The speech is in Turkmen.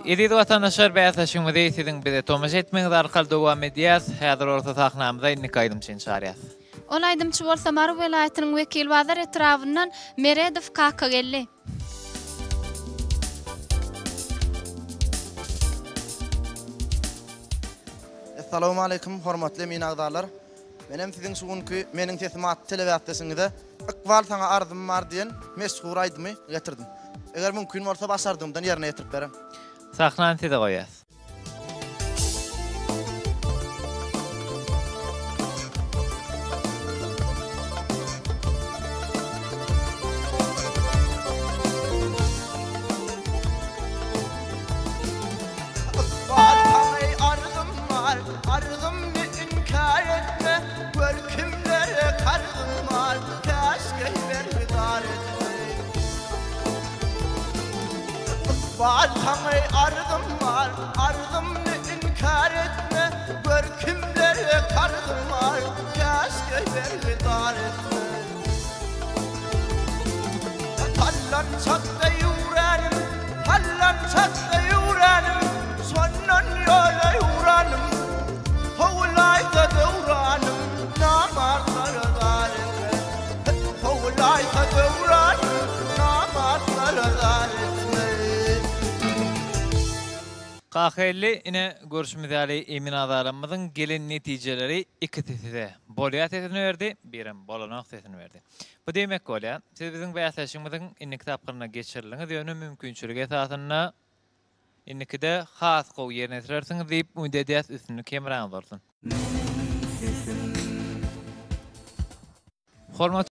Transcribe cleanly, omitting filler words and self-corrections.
Eziz watandaşlar bäsleşigimizi siziň bize tomaşa etmegiňiz arkaly dowam edýäs. Häzir bolsa sahnamyza indiki aýdymçyny çagyrýas. Ol aýdymçy bolsa Mary welaýatynyň Wekilbazar etrabyndan Meredow Kakageldi. Essalawmaleýkim hormatly emin agzalar. Menem siziň şu günki Meniň sesim atly telebäsleşigiňize Ykbal saňa arzym bar diýen meşhur aýdymy getirdim. Eger mümkin bolsa başardygymdan ýerine ýetirip bererin. Sahnany size goýýas. Ykbal saňa arzym bar, arzymny inkär etme, gör kimlere karzym bar, käşgä bergidar etme. Ykbal saňa arzym bar, arzymny inkär etme, gör kimlere karzym bar, käşgä bergidar etme. Sallançakda ýüwränim, sallançakda ýüwränim, şondan ýola ýuwranym, sowulaýsa döwranym, namartlara zar etme. Sowulaýsa döwranym, namartlara zar etme. Kaka ine görşümiz ýaly Emin agzalarymyzyň gelen netijeleri ikisi size bolýa sesini berdi, birem bolanok sesini berdi. Bu diýmek bolýar, siz biziň bäsleşigimiziň indiki tapgyryna geçirildiňiz, ýöne mümkinçilik esasynda indikide has gowy ýerine ýetirersiňiz diýip umyt edýäs, üstünlik hemraňyz bolsun. Hormatly.